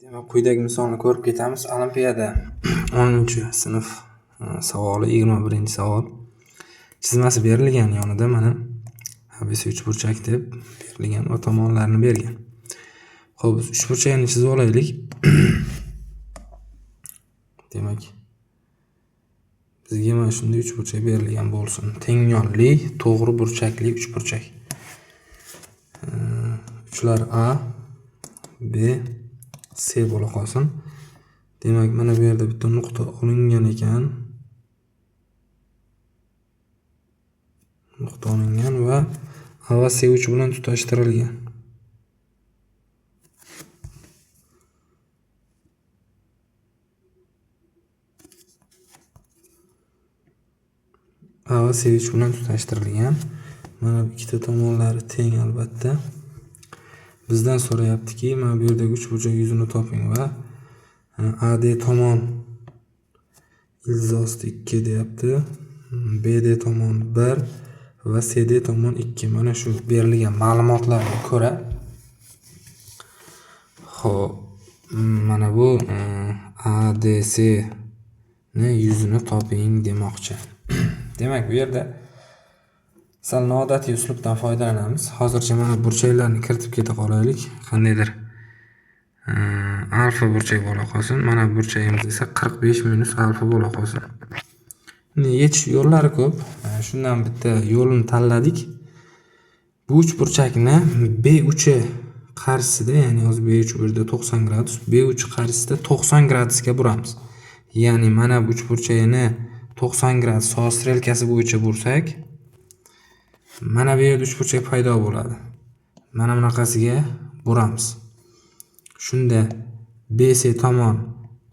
Demak, quyidagi misolni ko'rib ketamiz. Olimpiada 10-sinf savoli, 21-savol. Chizmasi berilgan, yonida mana ABC uchburchak deb berilgan va tomonlarini bergan. Xo'p, biz uchburchakni chizib olaylik. Demak, bizga mana shunday uchburchak berilgan bo'lsin. Tengyonli, to'g'ri burchakli uchburchak. Uchlar A, B, C bo'la qolsin. Demak, mana bu yerda bitta nuqta olingan ekan. Nuqta olingan va A va C uchi bilan tutashtirilgan. A va C3 bilan tutashtirilgan. Mana bu ikkita tomonlari teng albatta. Bizdan so'rayaptiki, mana bu yerdagi uchburchak yuzini toping va AD tomon ildiz osti 2 deyapti. BD tomon 1 va CD tomon 2. Mana shu berilgan ma'lumotlarga ko'ra, xo'p, mana bu ADC ni yuzini toping demoqchi. Demak, bu yerda sal noodatiy uslubdan foydalanamiz. Hozircha mana burchaklarni kiritib keta qolaylik. Qandaydir alfa burchak bo'la qolsin. Mana burchagimiz esa 45 minus alfa bo'la qolsin. Endi yechish yo'llari ko'p. Shundan bitta yo'lini tanladik. Bu uchburchakni B uchi qarshisida, ya'ni hozir B uch bu yerda 90 gradus, B uchi qarshisida 90 gradusga buramiz. Ya'ni mana bu uchburchakni 90 gradus soat strelkasi bo'yicha bursak, mana bu yerda uchburchak paydo bo'ladi. Mana bunaqasiga buramiz. Shunda BC tomon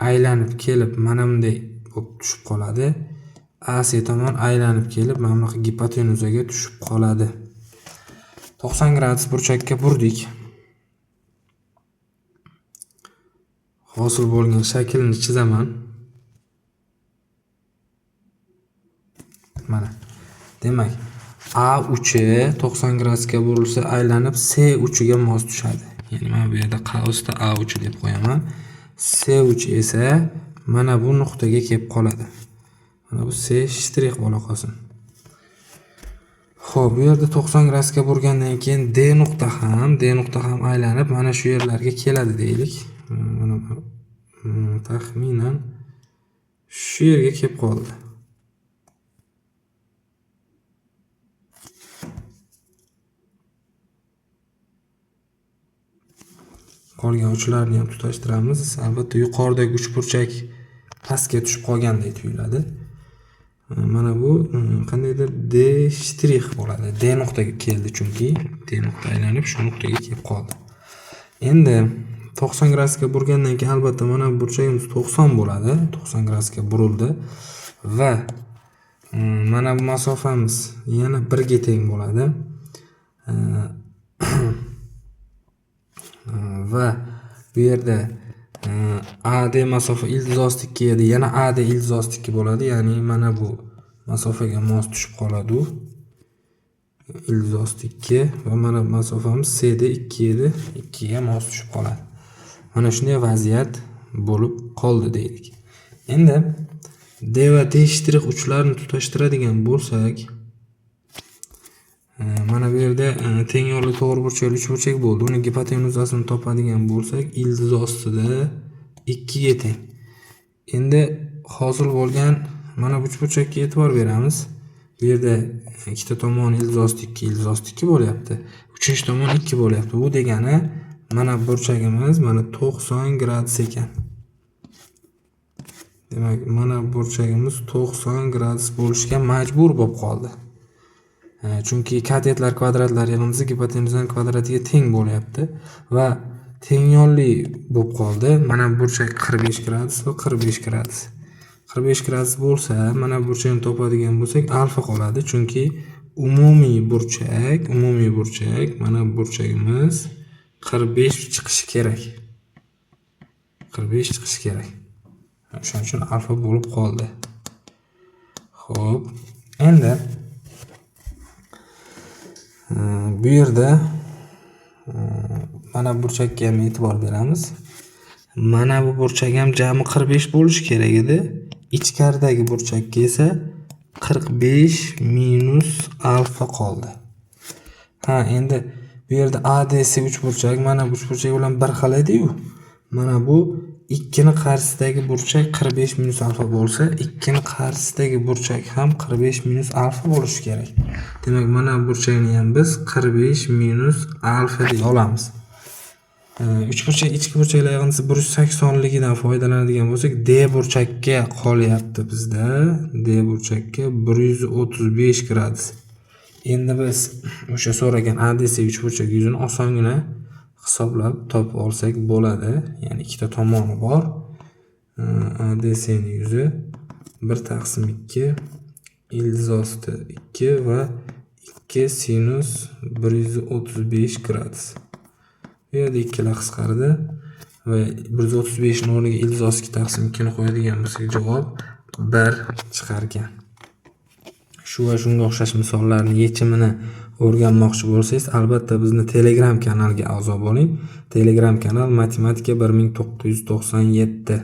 aylanib kelib mana bunday bo'lib tushib qoladi. AC tomon aylanib kelib mana bunaqa gipotenuzaga tushib qoladi. 90 gradus burchakka burdik. Hosil bo'lgan shaklni chizaman. Mana. Demak, A uchi 90 gradusga burilsa aylanib C uchiga mos tushadi. Ya'ni mana bu yerda qavsda A uchi deb qo'yaman. C uchi esa mana bu nuqtaga kelib qoladi. Mana bu C shtrix bo'la qolsin. Xo'p, bu yerda 90 gradusga burgandan keyin D nuqta ham aylanib mana shu yerlarga keladi deylik. Mana taxminan shu yerga kelib qoldi. Qolgan uchlarni ham tutashtiramiz. Albatta yuqoridagi uchburchak pastga tushib qolgandek tuyuladi. Mana bu qandaydir D shtrix bo'ladi. D nuqtaga keldi chunki D nuqta aylanib shu nuqtaga kelib qoldi. Endi 90 gradusga burgandan keyin albatta mana bu burchagimiz 90 bo'ladi. 90 gradusga burildi va mana bu masofamiz yana 1 ga teng bo'ladi. Va bu yerda AD masofa ildiz osti 2 edi, yana AD ildiz osti 2 bo'ladi. Ya'ni mana bu masofaga mos tushib qoladi u. Ildiz osti 2 va mana bu masofamiz CD 2 edi, 2 ga mos tushib qoladi. Mana shunday vaziyat bo'lib qoldi deylik. Endi D va D shtrix uchlarini tutashtiradigan bo'lsak, mana bu yerda tengyonli to'g'ri burchakli uchburchak bo'ldi. Uni gipotenuzasini topadigan bo'lsak, ildiz ostida 2 ga teng. Endi hosil bo'lgan mana bu uchburchakka e'tibor beramiz. Bu yerda ikkita tomon ildiz osti 2, ildiz osti 2 bo'lyapti. Uchinchi tomon 2 bo'lyapti. Bu degani mana burchagimiz mana 90 gradus ekan. Demak, mana burchagimiz 90 gradus bo'lishga majbur bo'lib qoldi. Chunki katetlar kvadratlar yig'indisi gipotenuzaning kvadratiga teng bo'lyapti va tengyonli bo'lib qoldi. Mana burchak 45 gradus va 45 gradus. 45 gradus bo'lsa, mana burchakni topadigan bo'lsak, alfa qoladi, chunki umumiy burchak mana burchagimiz 45 chiqishi kerak. 45 chiqishi kerak. O'shaning uchun alfa bo'lib qoldi. Xo'p, endi bu yerda mana burchakka ham e'tibor beramiz. Mana bu burchak ham jami 45 bo'lishi kerak edi. Ichkaridagi burchakka esa 45 minus alfa qoldi. Ha, endi bu yerda ADC uchburchak mana bu uchburchak bilan bir xil edi-yu. Mana bu 2 ni qarshisidagi burchak 45 minus alfa bo'lsa, 2 ni qarshisidagi burchak ham 45 minus alfa bo'lishi kerak. Demak, mana bu burchakni ham biz 45 minus alfa deya olamiz. Uchburchak ichki burchaklar yig'indisi 180 ligidan foydalanadigan bo'lsak, D burchakka qolyapti bizda. D burchakka 135 gradus. Endi biz o'sha so'ragan ADC uchburchak yuzini osongina hisoblab topib olsak bo'ladi. Ya'ni ikkita tomoni bor. ADC ning yuzi 1 taqsim 2 ildiz osti 2 va 2 sinus 135 gradus. Bu yerda ikkilar qisqardi va 135 ni o'rniga ildiz osti 2 taqsim 2 ni qo'yadigan bo'lsak, javob 1 chiqar ekan. Shu va shunga o'xshash misollarning yechimini o'rganmoqchi bo'lsangiz, albatta bizni Telegram kanalga a'zo bo'ling. Telegram kanal Matematika 1997.